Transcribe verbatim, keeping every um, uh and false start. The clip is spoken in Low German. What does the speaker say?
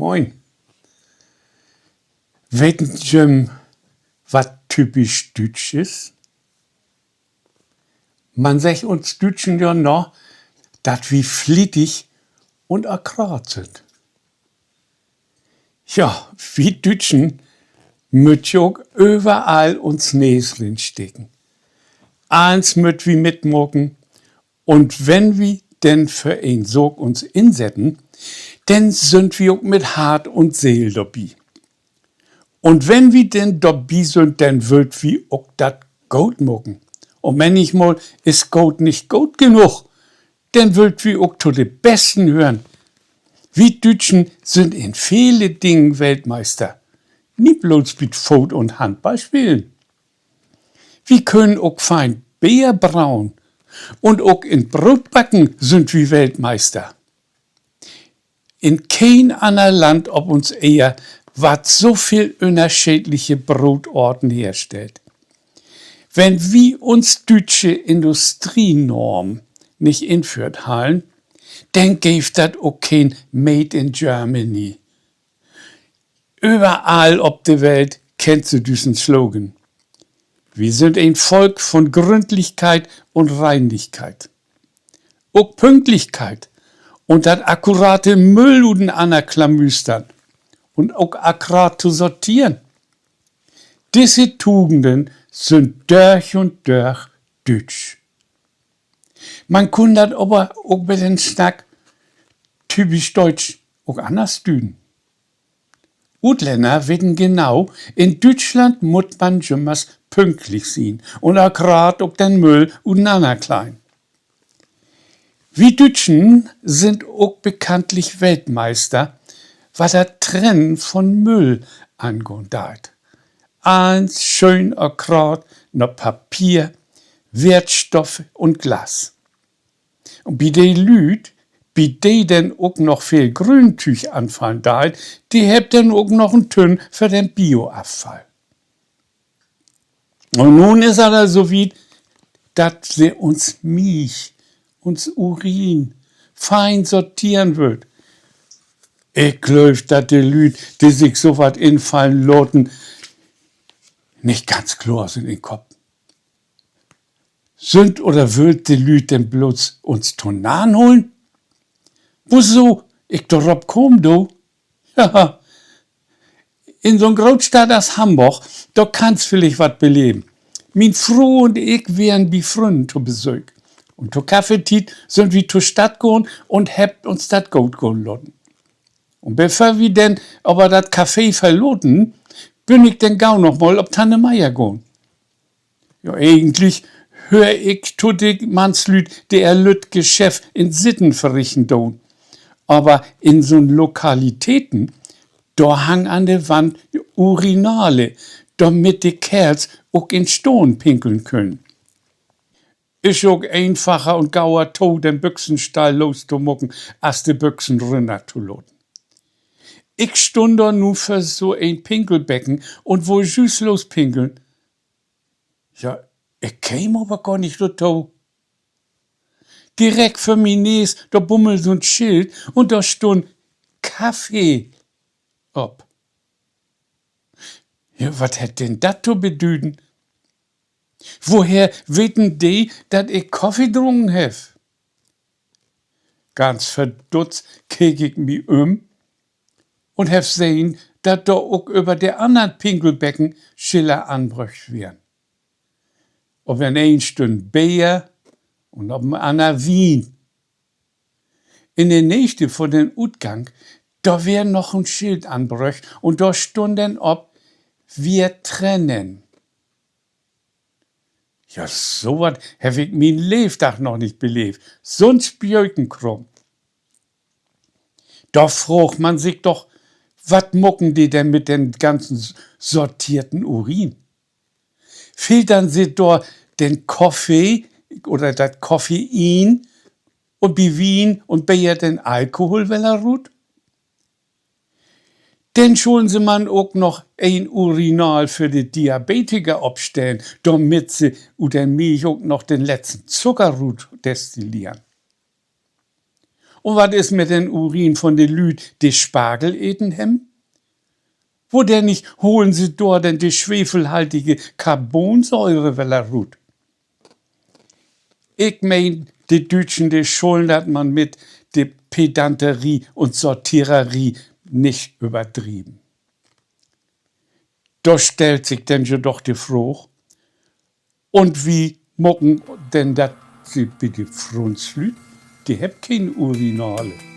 Moin. Weten jüm, wat typisch düütsch is? Man seggt uns Düütschen ja na, dat wi flietig un akkraat sünd. Ja, wi Düütschen mööt ja ok överall uns Nees rinsteken. Allens mööt wi mitmaken. Un wenn wi denn för en Saak uns insetten, denn sünd wi ok mit Hart un Seel dorbi. Un wenn wi denn dorbi sünd, denn wüllt wi ok dat goot maken. Un männichmal is goot nich goot genug, denn wüllt wi ok to de Besten hören. Wi Düütschen sünd in vele Dingen Weltmeister, nich blots bi't Foot- un Handballspelen. Wi könen ok fein Beer brauen, un ok in Brootbacken sünd wi Weltmeister. In keen anner Land op uns Eer warrt so veel ünnerscheedliche Brootorten herstellt. Wenn wi uns düütsche Industrienorm nich inföhrt harrn, denn geev dat ok keen Made in Germany. Överall op de Welt kennt se düssen Slogan. Wi sünd en Volk von Gründlichkeit un Reinlichkeit. Ok Pünktlichkeit un dat akkurate Müll utenannerklamüstern un ok akkraat to sorteren. Disse Tugenden sünd dörch un dörch düütsch. Man kunn dat aver ok mit den Snack typisch düütsch ok anners düden. Utlänner weten genau, in Düütschland mutt man jümmers pünktlich sien un akkraat ok den Müll utenannerkleien. Wi Düütschen sünd ok bekanntlich Weltmeister, wat dat Trennen von Müll angahn deit. Allens schöön akkraat na Papier, Wertstoff un Glas. Un bi de Lüüd, bi de denn ok noch veel Gröntüüg anfallen deit, de hebbt denn ok noch en Tünn för den Bioaffall. Un nu is dat al so wiet, dat se uns Mieg, uns Urin, fein sorteren wüllt. Ik glööv, dat de Lüüd, de sik so wat infallen laten, nich ganz kloor sünd in'n Kopp. Sünd oder wüllt de Lüüd denn blots uns to Narren hollen? Woso ik dorop kamen do? Ja, in so'n Grootstadt as Hamborg, dor kannst villicht wat beleven. Mien Fro un ik weren bi Frünnen to Besöök. Un to Kaffeetiet sünd wi to Stadt gahn un hebbt uns dat goot gahn laten. Un bevör wi denn aver dat Café verlaten, bün ik denn gau noch mal op Tante Meier gahn. Ja, egentlich höör ik to de Mannslüüd, de ehr lütt Geschäft in't Sitten verrichten doot. Aver in so'n Lokalitäten, dor hangt an de Wand Urinale, dormit de Keerls ok in Stahn pinkeln könen. Is ok eenfacher un gauer to den Büxenstall los to maken, as de Büxen rünner to laten. Ik stunn dor nu vör so en Pinkelbecken un wull jüst los pinkeln. Ja, ik keem aver gor nich dorto. Direkt vör mien Nees, dor bummel so'n Schild un dor stunn Kaffee op. Ja, wat hett denn dat to bedüden? Woher weten de, dat ik Koffie drunken heff? Ganz verdutzt keek ik mi üm un heff sehn, dat dor ok över de annern Pinkelbecken Schiller anbröcht weren. Op en een stünn Beer un op en anner Wien. In de Neegde vun den Utgang, dor weer noch en Schild anbröcht un dor stunn denn op: Wir trennen. Ja, so wat heff ik mien Leevdag noch nich beleevt. So'n Spökenkraam. Dor fraagt man sik doch, wat maken de denn mit den ganzen s-, sorteerten Urin? Filtern se dor den Koffee oder dat Koffein un bi Wien un Beer den Alkohol weller rut? Denn schullen se man ok noch en Urinal för de Diabetiker opstellen, dormit se ut den Mieg ok noch den letzten Zucker rut destilleren. Un wat is mit den Urin von de Lüüd, de Spargel eten hebben? Wodennig holen se dor denn de schwefelhaltige Carbonsäure wedder rut? Ik meen, de Düütschen, de schullen dat man mit de Pedanterie un Sortiererie nich överdrieven. Dor stellt sik denn jo doch de Fraag: Un wie maken denn dat se bi de Fruunslüüd? De hebbt keen Urinale.